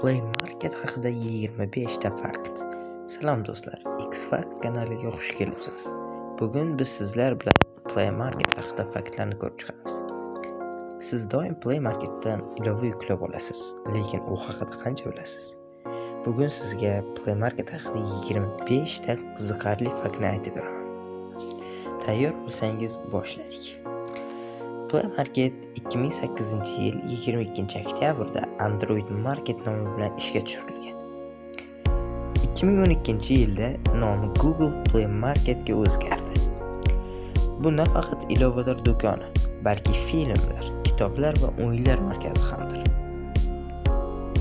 Play Market haqida 25 ta fakt. Salom do'stlar, X-Fact kanaliga xush kelibsiz. Bugun biz sizlar bilan Play Market haqida faktlarni ko'rib chiqamiz. Siz doim Play Marketdan ilova yuklab olasiz, lekin u haqida qancha bilasiz? Bugun sizga Play Market haqida 25 ta qiziqarli faktni aytib beraman. Tayyor bo'lsangiz, boshladik. Play Market 2008-yil 22-oktyabrda Android Market nomi bilan ishga tushirilgan. 2012-yilda nomi Google Play Marketga o'zgardi. Bu nafaqat ilovalar do'koni, balki filmlar, kitoblar va o'yinlar markazi hamdir.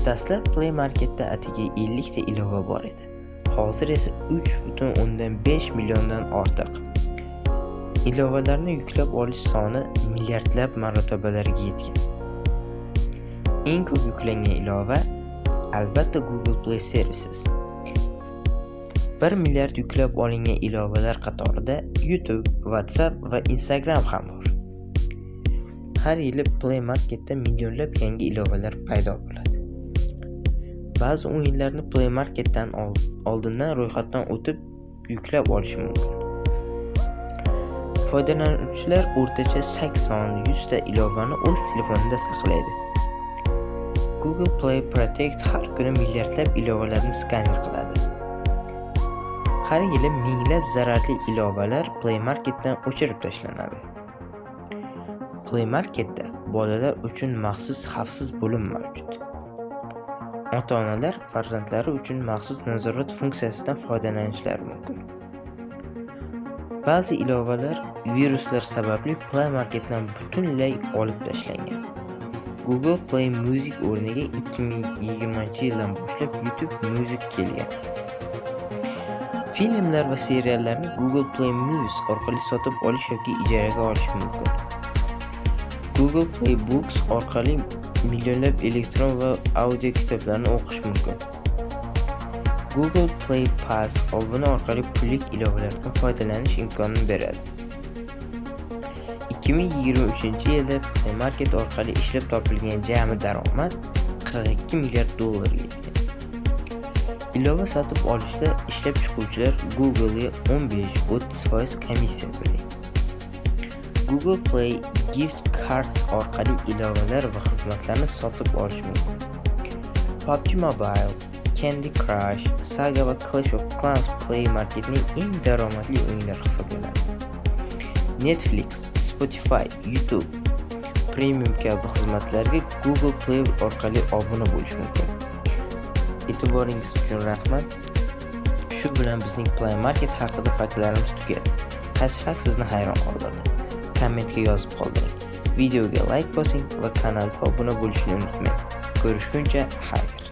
Dastlab Play Marketda atigi 50 ta ilova bor edi. Hozir esa 3,5 milliondan ortiq. Ilovalarni yuklab olish soni milliardlab marotabalarga yetgan. Eng ko'p yuklangan ilova albatta Google Play Services. 1 milliard yuklab olingan ilovalar qatorida YouTube, WhatsApp va Instagram ham bor. Har yili Play Marketda millionlab yangi ilovalar paydo bo'ladi. Ba'zi o'yinlarni Play Marketdan oldindan ro'yxatdan o'tib yuklab olish mumkin. Foydalanuvchilar o'rtacha 80-100 ta ilovani o'z telefonida saqlaydi. Google Play Protect har kuni milliardlab ilovalarni skaner qiladi. Har yili minglab zararli ilovalar Play Marketdan o'chirib tashlanadi. Play Marketda bolalar uchun maxsus xavfsiz bo'lim mavjud. Ota-onalar farzandlari uchun maxsus nazorat funksiyasidan foydalanishlari mumkin. Ba'zi ilovalar viruslar sababli Play Marketdan butunlay olib tashlangan. Google Play Music o'rniga 2020-yildan boshlab YouTube Music kelgan. Filmlar va seriallarni Google Play Movies orqali sotib olish yoki ijaraga olish mumkin. Google Play Books orqali millionlab elektron va audio kitoblarni o'qish mumkin. Google Play Pass obuna orqali pullik ilovalardan foydalanish imkonini beradi. 2023-yilda Play Market orqali ishlab topilgan jami daromad 42 milliard dollarga yetgan. Ilova sotib olishda ishlab chiquvchilar Google'ga 15-30% komissiya to'laydi. Google Play Gift Cards orqali ilovalar va xizmatlarni sotib olish mumkin. PUBG Mobile, Candy Crush Saga va Clash of Clans Play Marketning eng daromadli o'yinlari hisoblanadi. Netflix, Spotify, YouTube Premium kabi xizmatlarga Google Play orqali obuna bo'lish mumkin. E'tiboringiz uchun rahmat. Shu bilan bizning Play Market haqida faktlarimiz tugadi. Qaysi fakt sizni hayron qoldirdi? Kommentga yozib qoldiring. Videoga like bosing va kanalga obuna bo'lishni unutmang. Ko'rishguncha xayr.